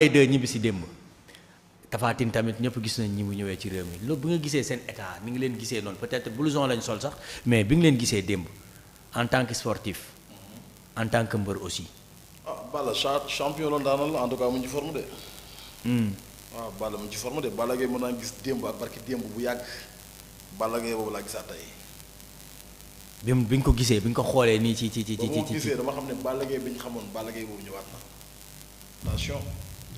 2 ñibbi si démb Tapha Tine tamit ñëpp gis nañ ñi mu ñëwee ci réew mi loolu bi nga gisee seen état ni ngi leen gisee noonu peut-être blouson lañ sol sax mais bi nga leen gisee démb en tant que sportif en tant que mbër aussi. Balla champion la daanal en tout cas mu ngi ci forme de. waaw Balla mu ngi ci forme de Balla Gaye mën naa gis démb ak barki démb bu yàgg Balla Gaye boobu laa gisaat tey. bi nga ko gisee bi nga ko xoolee nii ci ba mu gisee dama xam ne Balla Gaye bi ñu xamoon Balla Gaye boobu ñëwaat na attention.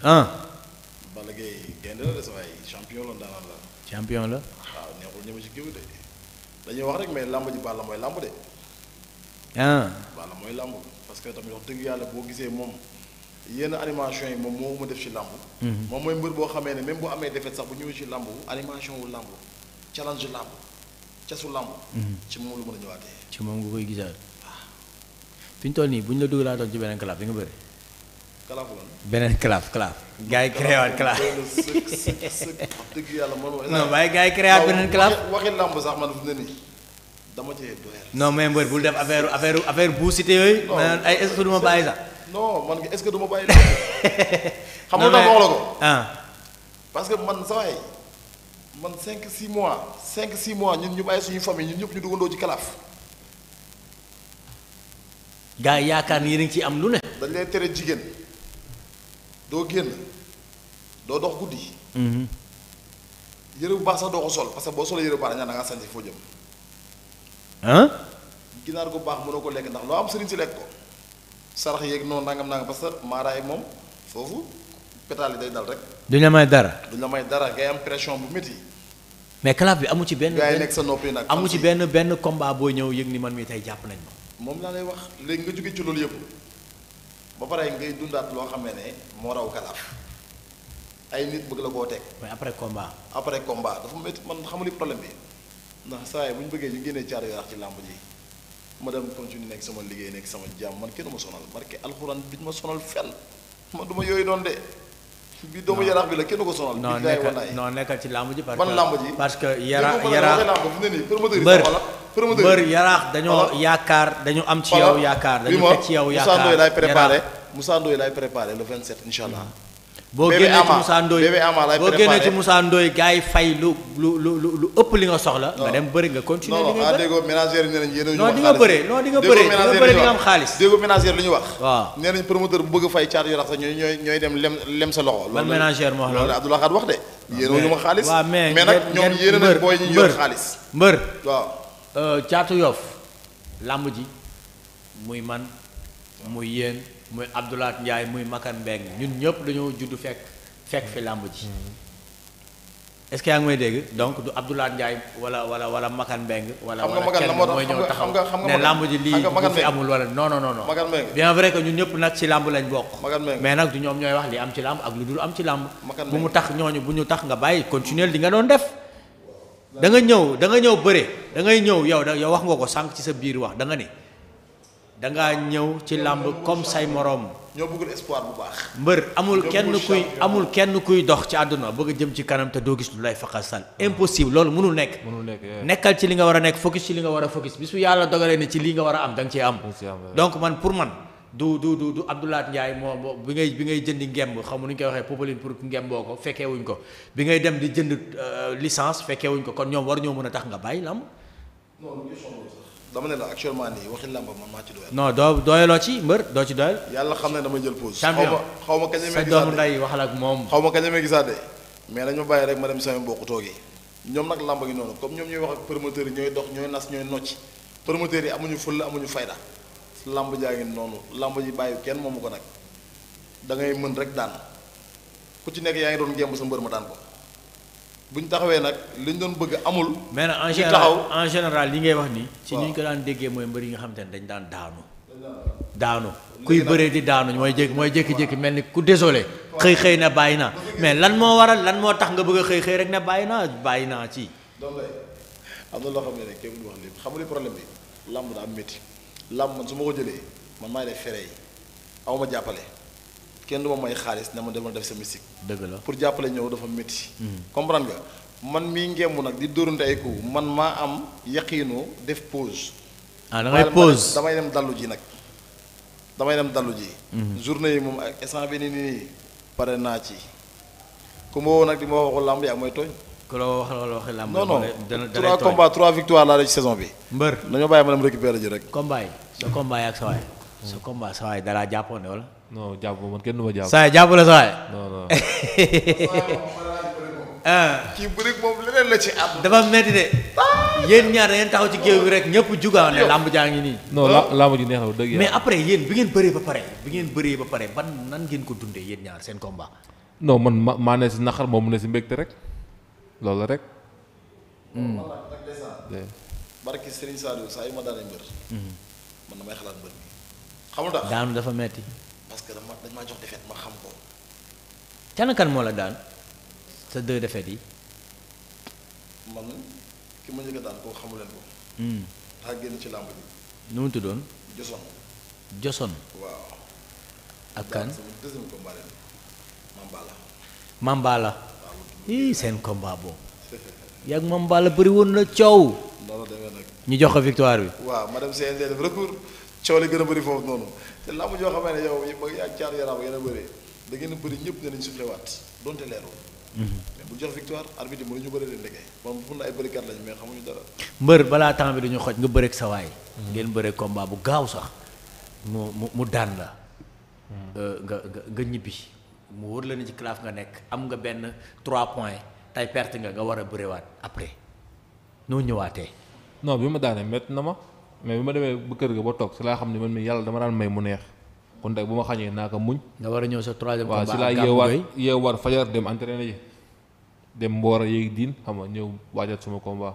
Balla Gaye gaynde la de sa waay champion la daanal la. champion la. waaw neexul ñëw ci géew de dañuy wax rek mais làmb ji Balla mooy làmb de. Balla mooy làmb parce que tamit wax dëgg yàlla boo gisee moom yenn animation yi moom moo ma def ci làmb. moom mooy mbër boo xamee ne même bu amee defet sax bu ñëwee ci làmb animation wu làmb challenge làmb casu làmb. ci moom lu mën a ñëwaatee. ci moom nga koy gisaat. fi ñu toll nii bu ñu la dugalaatoon ci beneen classe di nga bëri. classe lan. beneen classe. gars yi créé waat classe. dëgg yàlla man. non waaye gars yi créé waat beneen classe. waxi làmb sax man fi mu ne nii dama cee doyal. non mais mbër bul def affaire bu cité yooyu. non ay est-ce que du ma bàyyi sax. non man est-ce que du ma bàyyi. xam nga tax wax la ko. parce que man saa waay man 5-6 mois ñun ñu bàyyi suñu famille ñun ñëpp ñu duggandoo ci kalaaf. gars yi yaakaar ni yéen a ngi ciy am lu ne. dañ lay tere jigéen doo génn doo dox guddi. yëre bu baax sax doo ko sol parce que boo solee yëre bu baax dañu naan da ngaa sañ foo jëm. ginaar gu baax mënoo ko lekk ndax loo am sëriñ si lekk ko. sarax yeeg noonu nangam parce que maaraay moom foofu pétale yi day dal rek. duñ la may dara. duñ la may dara ngay am pression bu métti. mais classe bi amu ci benn. gars yi nekk sa noppi nag. amu ci benn combat boo ñëw yëg ni man mii tey jàpp nañ ma. moom laa lay wax léegi nga jóge ci loolu yëpp ba pare ngay dundaat loo xam ne moo raw kalaaf ay nit bëgg la koo teg. mais après combat dafa métti man xamuli problème bi ndax saa yi bu ñu bëggee ñu génnee caar yoo ci làmb ji ma dem continue nekk sama liggéey nekk sama jàmm man kenn du ma sonal barke alxuraan bi ñu ma sonal fenn man du ma yooyu doon de. bi doomu yaraax bi la kenn ko sonal. non nekkal ci làmb ji. ban làmb ji parce que yaraax mbër yaraax dañoo yaakaar dañu am ci yow yaakaar dañu teg ci yow yaakaar Moussa Ndoye laay préparé le 27 incha allah. boo génnee ci Moussa Ndoye gars yi fay lu ëpp li nga soxla. nga dem bëri nga continuer li nga bëri. déggoo ménagère yi nee nañ yéen non di nga bëri di nga am xaalis. déggoo ménagère li ñu wax. waaw nee nañ promoteur bu bëgg a fay caat yu rax sax ñooy dem lem sa loxo. man ménagère moo wax loolu Abdoulaye Khat wax de. yéen ñu ma xaalis. waaw mais nag ñoom yéen nañ booy ñu yor xaalis. mbër waaw caatu Yoff làmb ji muy man muy yéen muy Abdoulaye Ndiaye muy Makan Mbeng ñun ñëpp dañoo judd fekk fi làmb ji est-ce que yaa ngi may dégg donc du Abdoulaye Ndiaye wala Makan Mbeng wala kenn mooy ñëw taxaw ne làmb ji lii bu fi amul wala non bien vrai que ñun ñëpp nag ci làmb lañ bokk mais nag du ñoom ñooy wax li am ci làmb ak lu dul am ci làmb bu mu tax ñooñu bu ñu tax nga bàyyi continuer li nga doon def da nga ñëw bëre da ngay ñëw yow wax nga ko sànq ci sa biir wax da nga ne dangaa ñëw ci làmb comme say moroom. ñoo bëggul espoir bu baax. mbër amul kenn kuy dox ci àdduna bëgg a jëm ci kanam te doo gis lu lay faqasal impossible loolu mënul nekk. nekkal ci li nga war a nekk focus ci li nga war a focus bis bu yàlla dogalee ne ci lii nga war a am da nga cee am. donc pour man du Abdoulaye Ndiaye moo bi ngay jëndi ngemb xam nu ñu koy waxee popeline pour ngemboo ko fekkee wuñ ko bi ngay dem di jënd licence fekkee wuñ ko kon ñoom war ñoo mën a tax nga bàyyi làmb. dama ne la actuellement nii waxi làmb man maa ci doyal. non doyaloo ci mbër doo ci doyal. yàlla xam ne damay jël pause. champion xaw ma kañ sa doomu nday waxal ak moom. xaw ma kañ gisaat de mais nañu bàyyi rek ma dem sama mbokku toogee ñoom nag làmb gi noonu comme ñoom ñooy wax ak promoteurs yi ñooy dox ñooy nas ñooy nocci promoteurs yi amuñu fulla amuñu fayda làmb jaa ngi noonu làmb ji bàyyi kenn moomu ko nag da ngay mën rek daan ku ci nekk yaa ngi doon gemb sa mbër ma daan ko bu ñu taxawee nag li ñu doon bëgg amul. mais nag en général li ngay wax nii. ci ni ñu ko daan déggee mooy mbër yi nga xam te ne dañ daan daanu. kuy bëree di daanu mooy jékki-jékki mel ni ku désolé. xëy na bàyyi naa mais lan moo waral lan moo tax nga bëgg a xëy rek ne bàyyi naa ci. donc am na loo xam ne rek kenn du wax lépp xam nga problème bi làmb daa métti làmb man su ma ko jëlee man maay def fere yi aw ma jàppale. kenn du ma may xaalis ne ma demal def sa mystique. dëgg la pour jàppale ñëw dafa métti. comprendre nga man mii ngemb nag di dóorante ay coups man maa am yaqiinu def pause. da ngay pause damay dem dallu ji nag. journée yi moom ak instant bi nii pare naa ci ku ma woo nag di ma waxu làmb yaa mooy tooñ. ku la wax la waxi làmb. non non dana 3 combats 3 victoires laa la ci saison bi. mbër dañoo bàyyi ma dem récupérer ji rek. combat yi sa combat yi ak sa waay. sa combat sa waay dalaa jàppoon wala. non jàpp man kenn du ma jàpp. saa yi jàpp la sa waay. non non. kii bëri moom leneen la ci àdduna. dafa metti de. yéen ñaar da ngeen taxaw ci géew bi rek ñëpp jugaa ne làmb jaa ngi nii. non làmb ji neex na dëgg mais après yéen bi ngeen bëree ba pare ban nan ngeen ko dundee yéen ñaar seen combat. non man maa ne si naqar moom mu ne si mbégte rek loolu rek. barki Serigne Saliou saa yu ma daanee mbër. man damay xalaat mbër mi xamul tax daanu dafa metti parce que dañ maa jox defet ma xam ko. kan moo la daan sa 2 défaites yi. man ki ma njëkk a daan koo xamu leen ko. daa génn ci làmb ji. nu mu tuddoon. Joson. waaw. ak kan sama deuxième combat leen Mambala. ii seen combat boobu. yàgg Mambala bëri woon na coow. noonu demee nag. ñu jox ko victoire bi. waaw ma dem CNG def recours coow li gën a bëri foofu noonu te làmb joo xamee ne yow yaa caar yaram yéen a bëri da ngeen a bëri ñëpp ne nañ soufflé waat donte leerul. mais bu jox victoire arbitre yi mënuñu bëri leen liggéey moom mun na ay bërikat lañ mais xamuñu dara. mbër balaa temps bi duñu xoj nga bëreeg sa waay. ngeen bëreeg combat bu gaaw sax mu daan la. nga ñibbi mu wër la ni ci classe nga nekk am nga benn 3 points tey perte nga war a bëriwaat après noo ñëwaatee. non bi ma daanee métti na ma mais bi ma demee ba kër ga ba toog si laa xam ne man mi yàlla dama daan may mu neex kon tey bu ma xañee naa ko muñ. nga war a ñëw sa 3e combat. waaw si laa yeewaat fajar dem entraîné ji dem mboora yéegi diin xam nga ñëw waajal suma combat.